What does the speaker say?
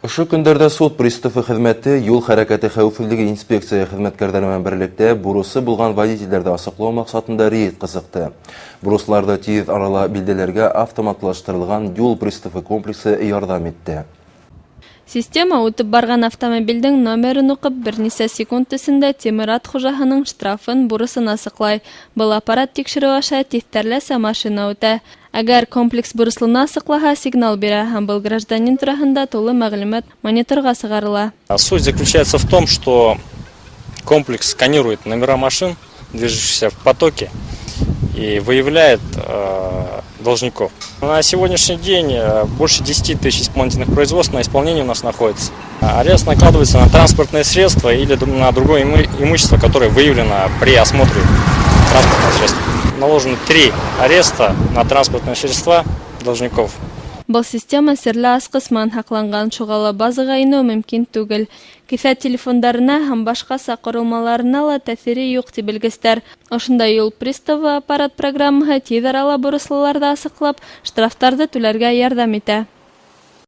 Ошо көндәрҙә суд приставы хеҙмәте юл хәрәкәте хәүефһеҙлеге инспекцияһы хеҙмәткәрҙәре менән берлектә бурысы булған водителдәрҙе асыҡлау маҡсатында рейдҡа сыҡты. Бурыслыларҙы тиҙ арала билдәләргә автоматлаштырылған юл приставы комплексы ярҙам итте. Система үтеп барған автомобилдең номерын уҡып, бер нисә секунд эсендә тимер ат хужаһының штрафын, бурысын асыҡлай. Был аппарат тикшереү аша тиҫтәрләсә машина үтә. Әгәр комплекс бурыслыны асыҡлаһа, сигнал бирә һәм был гражданин тураһында тулы мәғлүмәт мониторға сығарыла. Суть заключается в том, что комплекс сканирует номера машин, движущихся в потоке, и выявляет должников. На сегодняшний день больше 10 тысяч исполнительных производств на исполнении у нас находится. Арест накладывается на транспортные средства или на другое имущество, которое выявлено при осмотре транспортного средства. Наложено три ареста на транспортные средства должников. Был система серле асҡыс менән һаҡланған, шуға ла базаға инеү мөмкин түгел. Кеҫә телефондарына һәм башҡаса ҡоролмаларына ла тәьҫире юҡ, ти белгестәр. Ошондай юл приставы аппарат программаһы тиҙ арала бурыслыларҙы асыҡлап, штрафтарҙы түләргә ярҙам итә.